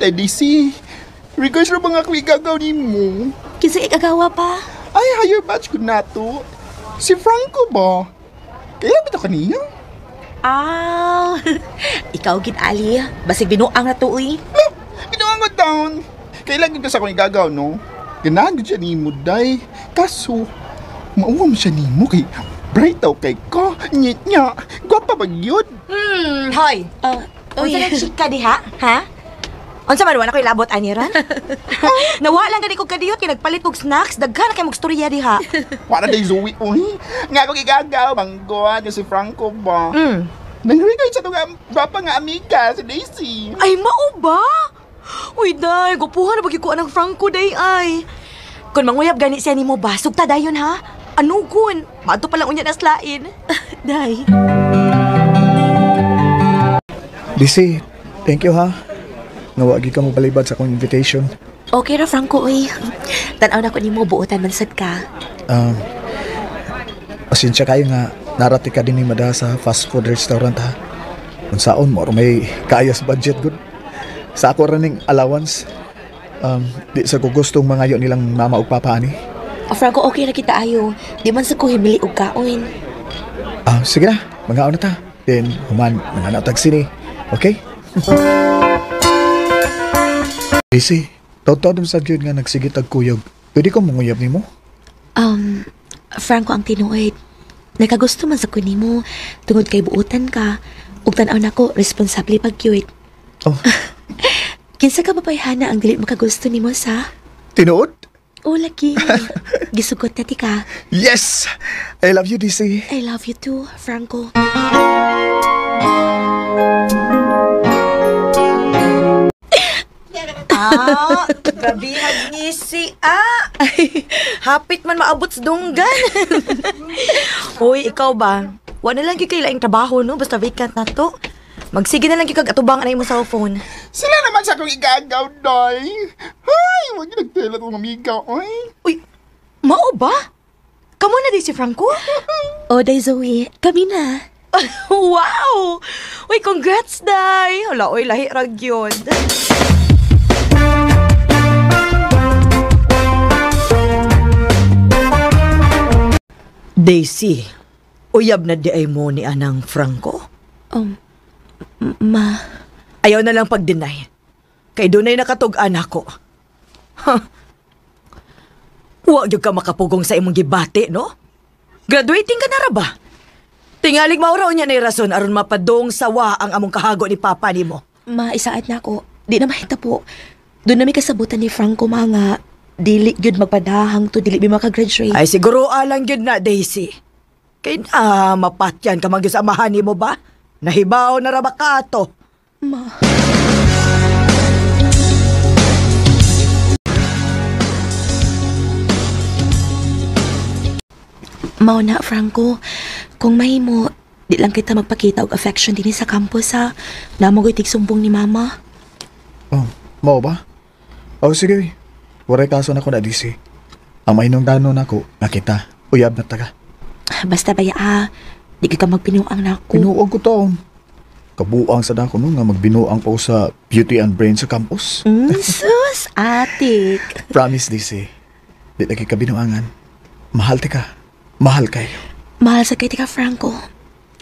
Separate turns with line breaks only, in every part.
Ay, DC, regards na ba nga akong igagaw ni mo?
Kinsa ikagawa pa?
Ay, higher batch ko na to. Si Franco ba? Kaya ba ito kaniya?
Ah, ikaw gid Ali. Basig binuang na to, uy.
Ah, binuang ko down. Kailan gid ka sa akong igagaw, no? Ganahan gid siya nimo, day. Kaso, mauwam siya nimo kay bright daw kay ko. Nyit niya. Gwapa ba yun?
Hoy.
Uy.
Unsa nang chika diha, ha? Unsa man wala ko'y labot ani ron? Nawa lang gani kog kadiyot kay nagpalit kog snacks, daghan na kay magstorya diha.
Wala day Zoe, uy. Nga akong igagaw, manggoan si Franco ba? Nang-regard sa itong gwapa nga amiga, si Daisy.
Ay, mao ba? Uy, day, gupuhan na bagay ko anang Franco, day, ay. Kung manguyab gani siya nimo ba, sugta dayon ha? Anugon, maadto pa lang unya na slain.
Day.
Daisy, thank you ha. Nawagi ka mo palibad sa akong invitation.
Okay ra, Franco, uy. Tan-aw na ko nimo, buotan man sad ka.
Pasensya kayo nga, narati ka din ni Mada sa fast food restaurant ha. Kung saon mo, may kaya sa budget good. Sa ako raning allowance, di sa gustong mangayo nilang mama ug papa ani.
O Franco, okay ra kita ayo. Di man sa ko himili og kaon.
Ah, sige na, mangaon na ta. Then, human, manganap tag sini. Okay? Daisy, taw-taw sa gyud nga nagsigit og kuyog. Pwede ko manguyab nimo?
Franco ang tinuod. Nakagusto man sa ko nimo tungod kay buotan ka. Ug tan-aw nako responsable pag gyud.
Oh.
Kinsa ka babayhana ang dili makagusto nimo sa?
Tinuod?
O lagi. Gisugot na ti ka.
Yes! I love you, Daisy.
I love you too, Franco.
Ah, grabe ngisi, ah. Hapit man maabot sa dunggan. Uy, ikaw ba? Wala lang gyud kay laing trabaho, no? Basta vacant na to. Magsige na lang gyud kag atubang anay mo cellphone.
Sila naman sa akong igagaw, day. Ay, wag niyo nagtela itong amiga, oy.
Uy, mao ba? Kamo na di si Franco?
O, day Zoe, kami na.
Wow! Uy, congrats, day! Hala, uy, lahi ra gyud. Daisy, uyab na di ay mo ni Anang Franco?
Ma.
Ayaw na lang pag-deny. Kay dunay nakatug-an ako. Huh. Wa gyud ka makapugong sa imong gibati, no? Graduating ka na ra ba? Tingalig mauraw niya na rason aron mapadong sawa ang among kahago ni Papa nimo.
Ma, isaad na ako. Di na mahita po. Doon na may kasabutan ni Franco, ma, nga dili gyud magpadahang to, dili mi makagraduate.
Ay, siguro alang gyud na, Daisy. Kay na, mapatyan ka man gyud sa amahan nimo ba? Nahibaw na ra ba ka ato?
Ma. Mao na, Franco. Kung mahimo, di lang kita magpakita og affection dinhi sa campus, ha. Namo go'y tigsumbong ni Mama.
Oh, mao ba? Oh, sige. Waray kaso na ko na, DC. Ang mainong dano na ko, nakita. Uyab na taga.
Basta baya, ha. Di ka magpinuang na ako.
Pinuang ko taon. Kabuang sa dako no, nga magbinuang pa ko sa Beauty and Brain sa campus.
Sus, atik.
Promise, DC. Di lagi ka binuangan. Mahal ti ka. Mahal kayo.
Mahal sa kay tika, Franco.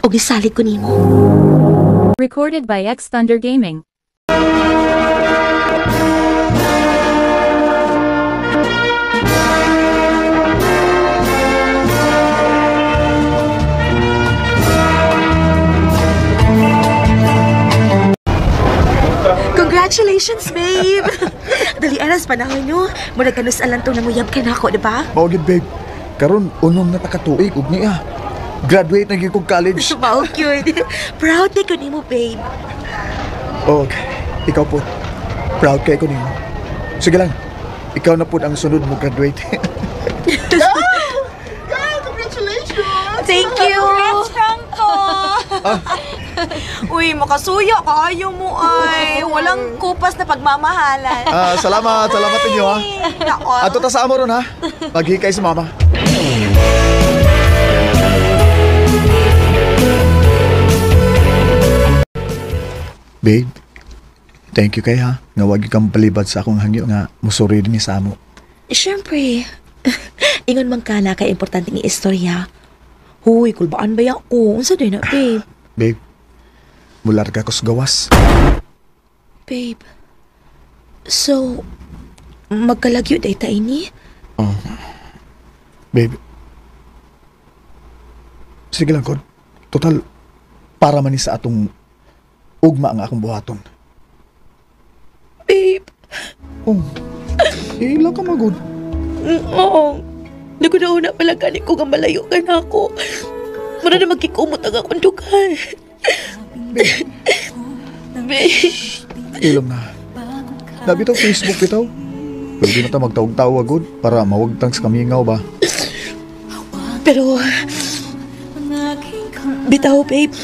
O gisalig ko nimo.
Recorded by X Thunder Gaming.
Congratulations, babe! Dali aras panahon nyo. Murag kanus alang tong nanguyab ka na ako, diba?
Mao gid, babe. Karon unom na takatuig ug niya. Graduate na gyud kog college.
Mao gyud. Proud ni ko nimo, babe.
Okay. Ikaw po. Proud kay ko nimo. Sige lang. Ikaw na po ang sunod mo graduate.
Girl, congratulations!
Thank you!
Congrats, Franco! Uy, makasuya kaayo mo ay. Walang kupas na pagmamahalan.
Salamat, salamat ninyo ha.
Nako.
Ato ta sa amo ron ha. Maghikay sa mama. Babe, Thank you kay ha. Nga wag kang palibad sa akong hangyo nga musuri din ni sa amo.
Siyempre, ingon man ka na kay importante nga istorya. Huy, kulbaan ba ako? Unsa day na, babe?
Babe, mularga ko sa gawas.
Babe, so, magkalagyo day ta ini?
Babe, sige lang, God. Total, para man ni sa atong ugma ang akong buhaton.
Babe,
Oh, ila ka magod.
oo. Naguna-una pala gani ko nga malayo ka na ako. Mura na magkikumot ang akong dugan. Babe,
Ilom na. Labi to Facebook bitaw. Pwede na ta magtawag-tawag gud para mawagtang sa kamingaw ba.
pero, bitaw, babe.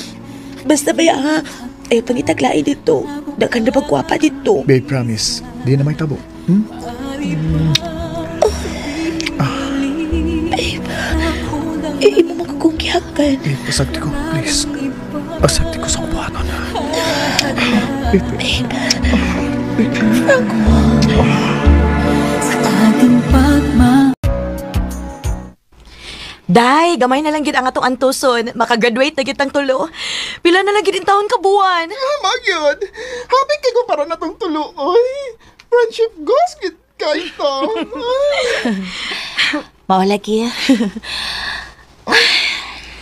Basta ba ha? Ay, pangitaglain dito. Dakan na pagkwapa dito.
Babe, promise. Di na may tabo. Hmm?
Eh, imo magkukungkihakan.
Babe, pasagti ko, please. Pasagti ko sa kubuhaton. Babe, babe.
Day, gamay na lang gid ang atong antuson. Makagraduate na gid tang tulo. Pila na lang gid in taon ka buwan.
Tama yun. Happy kay ko para natong tulo, oy. Friendship goals gid kay to.
Mao lagi.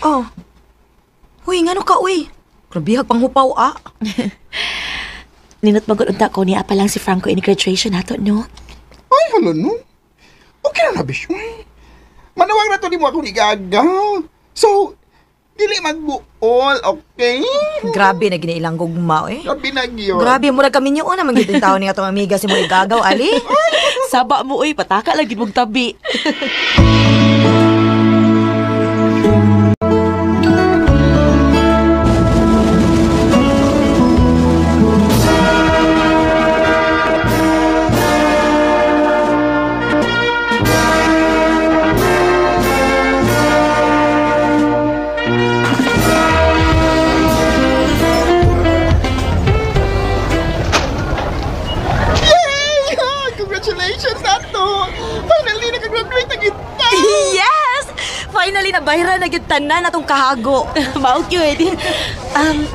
Oh. Uy, ngano ka uy? Grabe pang hupaw ah.
Ninot magod unta ko niya pa lang si Franco in graduation nato, no?
Ay, hala no. Okay na na, bish. Uy. Manawag na to ni mo akong igagaw. So, dili magbuol, okay?
Grabe na ginailang gugma eh.
Grabe na gyud.
Grabe, murag kami niyo naman gid taon ni atong amiga si mo igagaw ali.
Saba mo, uy. Pataka lagi mong tabi.
Yay! Congratulations nato! Finally, nakagraduate na kita!
Yes! Finally nabayra na gid tanan atong kahago.
Mao gyud.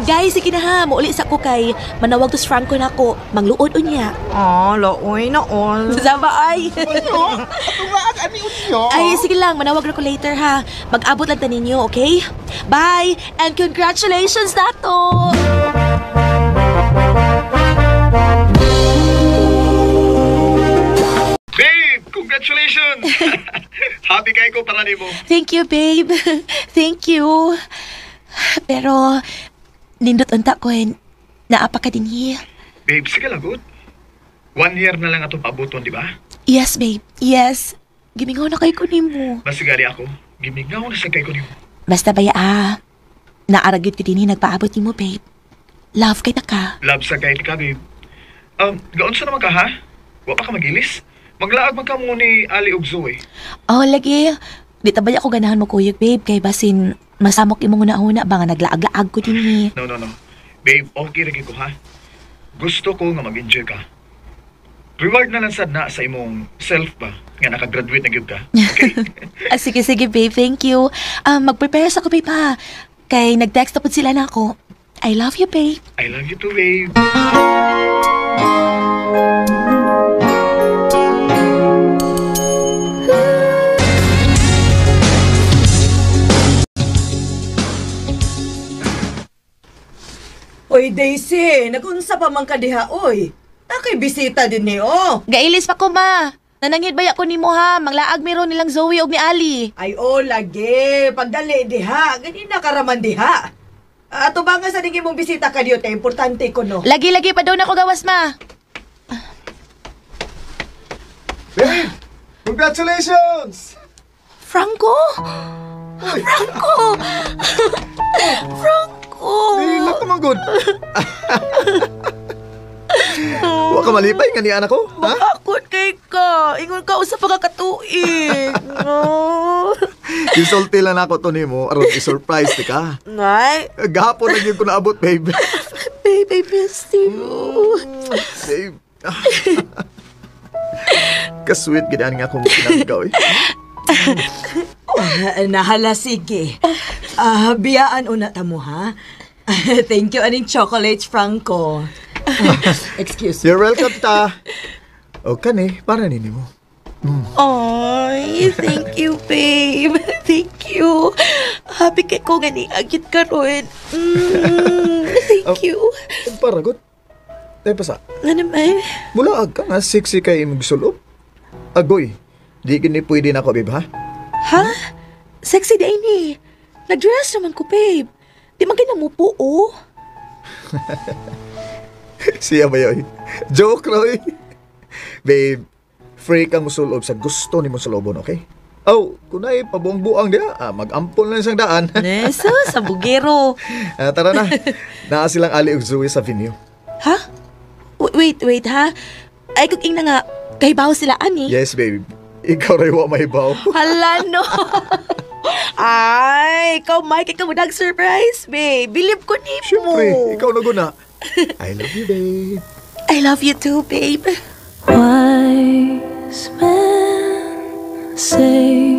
Guys, sige na ha. Muuli sa ko kay manawag to si Franco na ako. Mangluod unya.
Oh, looy na all.
Saba ay.
Ano? Atong laag ani unyo?
Ay, sige lang. Manawag na ko later ha. Mag-abot lang ta ninyo, okay? Bye! And congratulations nato!
Babe, congratulations! Happy kay ko para nimo.
Thank you, babe. Thank you. Pero, nindot unta ko eh. Naapa ka din eh.
Babe, sige lang, good. 1 year na lang atong paabuton, di ba?
Yes, babe. Yes. Gimingaw na kay ko nimo.
Masigari ako. Gimingaw na sa kay ko nimo.
Basta baya ah. Naaragyod ko din eh, nagpaabot nimo, babe. Love kay ta ka.
Love sa kay ka, babe. Gaon sa naman ka, ha? Wa pa ka magilis? Maglaag man ka mo ni Ali ug Zoe.
Oh, lagi. Di ta baya ko ganahan mo kuyog, babe. Kay basin, masamok imong una-una ba nga naglaag-laag ko din eh.
No, no, no. Babe, okay ra ko, ha? Gusto ko nga mag-enjoy ka. Reward na lang sad na sa imong self ba nga nakagraduate na gyud ka. Okay?
Ah, sige, sige, babe. Thank you. Mag-prepare sa ko, babe, ha? Kay nag-text na po sila na ako. I love you, babe.
I love you too, babe.
Oy, Daisy, nagunsa pa man ka diha, oy. Takay bisita din ni, oh.
Gailis pa ko, ma. Nanangid baya ko nimo ha. Manglaag meron nilang Zoe og ni Ali.
Ay, oh, lagi. Pagdali diha, ganina karaman diha. Ato ba nga sa dingi mong bisita ka diyo, importante ko, no?
Lagi-lagi pa daw na ko gawas, ma.
Babe, congratulations!
Franco? Franco! Franco!
Ay, ka man good. Wa ka malipay nga ni anak ko, ha?
Akot kay ka. Ingon ka usa pa ka katuig. No.
Isulti lang ako to nimo aron i-surprise ti ka.
Nay,
Gahapon lang yun ko naabot, babe.
Babe, I miss you.
Babe. Ka-sweet gid nga akong pinanggaw eh.
Nahala, sige. Biyaan una ta mo, ha? Thank you aning chocolates, Franco. Excuse me.
You're welcome ta. O kani, para nini mo.
Ay, thank you, babe. Thank you. Happy kay ko nga ni agit karon. Thank you.
Para gud. Tay pasa.
Ano naman?
Mula ag ka nga sexy kay imong sulob. Agoy. Di gini pwede na ako, babe, ha?
Ha? Sexy day ni. Nag-dress naman ko, babe. Di man mo po, oh.
Siya ba yun? Joke, Roy. Babe, free kang musulob sa gusto ni mo sulobon, okay? Oh, kunay, pabuang-buang diha. Mag-ampon lang isang daan.
Neso, sa bugero.
Tara na. Naa silang Ali ug Zoe sa venue.
Ha? Wait, wait, ha? Ay, kung ing na nga, kahibaw sila, ani.
Yes, babe. Ikaw rin wa may baw.
Hala, no. Ay, ikaw, Mike, ikaw mo surprise babe. Bilib ko ni mo.
Siyempre, ikaw na guna. I love you, babe.
I love you too, babe.
Wise men say,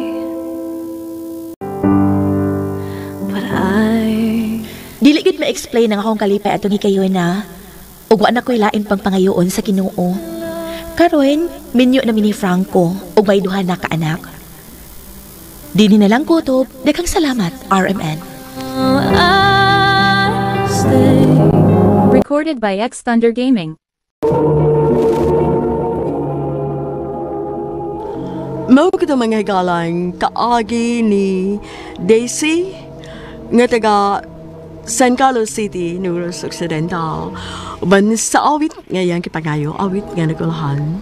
but I
Dili gid ma-explain ang akong kalipay atong hikayon na. Ug wa na ko'y lain pang pangayoon sa Ginoo. Karon, minyo na mi ni Franco ug may duha na ka anak. Dini na lang kutob, daghang salamat, RMN.
I stay. Recorded by X Thunder Gaming.
Mao ko mga higalang kaagi ni Daisy nga taga San Carlos City, Negros Occidental. Uban sa awit nga iyang kipangayo, awit nga nagulahan.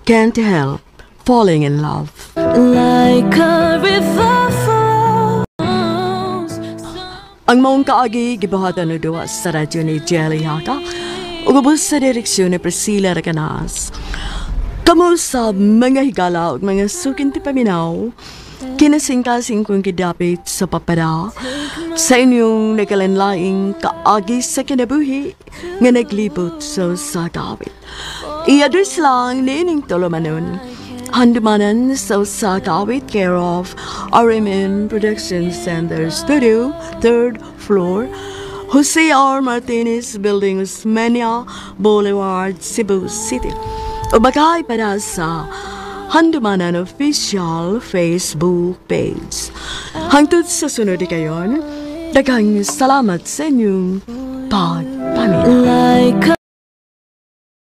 Can't help falling in love.
Like a river flows.
Ang maong kaagi gibuhatan og duwa sa radyo ni Jelly Haka ug ubos sa direksyon ni Priscilla Recanas. Kamo sa mga higala ug mga sukin ti paminaw, kinasingkasing kong gidapit sa papada sa inyong nagalanlaing kaagi sa kinabuhi nga naglibot sa usa ka awit. I-address lang niining tulumanon. Handumanan sa usa ka awit, care of RMN Production Center Studio, third floor, Jose R. Martinez Building, Osmeña Boulevard, Cebu City. O baka para sa Handumanan official Facebook page. Hangtod sa sunod kayon, daghang salamat sa inyong pag